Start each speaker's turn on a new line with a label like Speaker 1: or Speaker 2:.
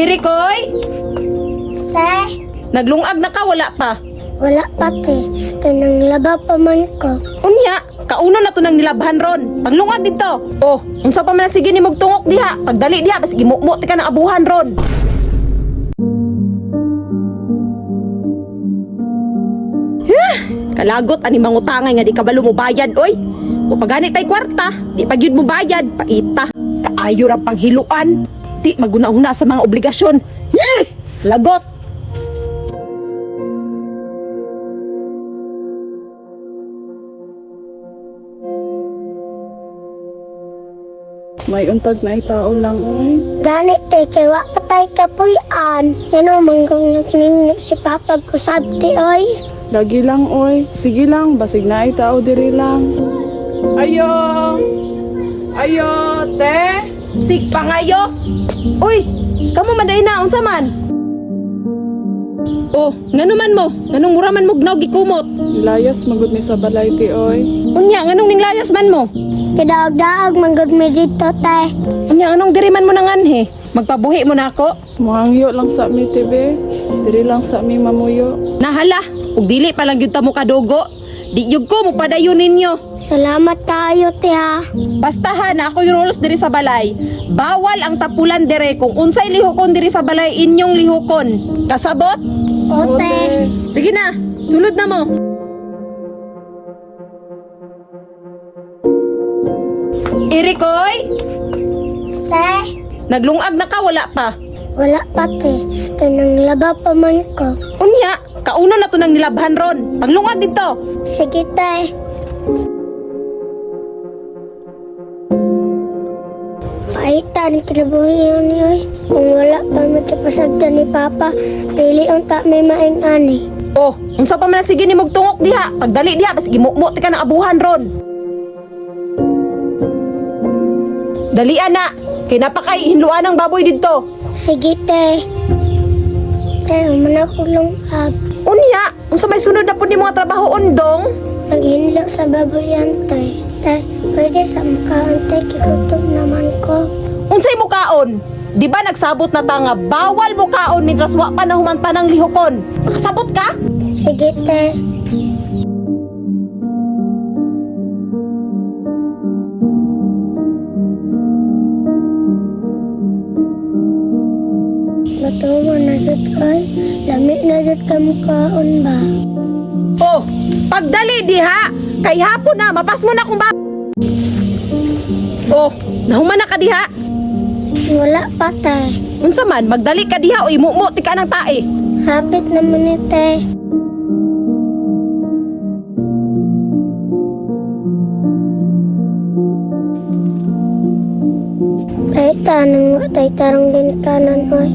Speaker 1: Irikoy,
Speaker 2: Te,
Speaker 1: naglungag na ka, wala pa.
Speaker 2: wala pa te. Kay nang laba pa man ko.
Speaker 1: Unya, kauno na to nang nilabhan ron. Paglungag dito. Oh, unsa pa man ang sige nimog tungok diha. Pagdali diha, bas gimukmo ti ka ng abuhan ron. Huh, kalagot ani mangutangay nga di kabalo mo bayad oy. O pagani tay kwarta, di pa gyud mo bayad, paita. Kaayo ra panghiluan. Di maguna-una sa mga obligasyon. Huh, lagot.
Speaker 3: May untag na itao lang oy.
Speaker 2: Gani te, kay wa pa tay kapuy-an. Ngano manggong nagningi si Papa ko sabti oy.
Speaker 3: Lagi lang oy. Sige lang, basig na itao diri lang. Ayo. Ayo, te.
Speaker 1: Sig pangayo. Uy, kamo man day na unsa man? Oh, ngano man mo? Nganong mura man mo gnaw gikumot?
Speaker 3: Layas magud ni sa balay ti oy.
Speaker 1: Unya, nganong ninglayas man mo?
Speaker 2: Kidaog-daog manggod mi dito te.
Speaker 1: Unya, nganong diri man mo nanganhe? Magpabuhi mo na ako?
Speaker 3: Muhangyo lang sa mi tibe. Diri lang sa mi mamuyo.
Speaker 1: Nahala, ug dili pa lang gyud ta mo kadugo. Di yug ko mo padayon ninyo.
Speaker 2: Salamat tayo te ha.
Speaker 1: Basta ha, na ako'y rules diri sa balay. Bawal ang tapulan dire kung unsay lihokon diri sa balay inyong lihokon. Kasabot?
Speaker 2: O te.
Speaker 1: Sige na, sulod na mo. Irikoy,
Speaker 2: Te,
Speaker 1: naglungag na ka, wala pa.
Speaker 2: wala pa te. Kay nang laba pa man ko.
Speaker 1: Unya, kauno na to nang nilabhan ron. Paglungag dito.
Speaker 2: Sige te. Paitan kinabuhi ni oy. Kung wala pa magkipasagdan ni Papa, dili unta may maing ani.
Speaker 1: Oh, unsa pa man ang sige nimog tungok diha. Pagdali diha, bas gimukmo ti ka ng abuhan ron. Dalian na, kay napakay hinluan ang baboy didto.
Speaker 2: Sige te. Te, umana ko lungag.
Speaker 1: Unya, unsa may sunod na pud ni mga trabaho undong?
Speaker 2: Naghinlo sa baboyan te. Te, pwede sa mukhaan te, kigutom naman ko.
Speaker 1: Unsay mukaon? Di ba nagsabot na ta nga bawal mukaon mintras wa pa nahumanta ng lihokon? Nakasabot ka?
Speaker 2: Sige te. Matumo na jud ay, lami na jud ka mukaon ba?
Speaker 1: Oh, pagdali diha. Kay hapon na, mapas mo na kung ba. Oh, nahuman na ka diha.
Speaker 2: Wala pa te.
Speaker 1: Unsa man, magdali ka diha o imumo ti ka ng tae.
Speaker 2: Hapit naman ni te. Ay, tanong, tay tarong din kanan, oy.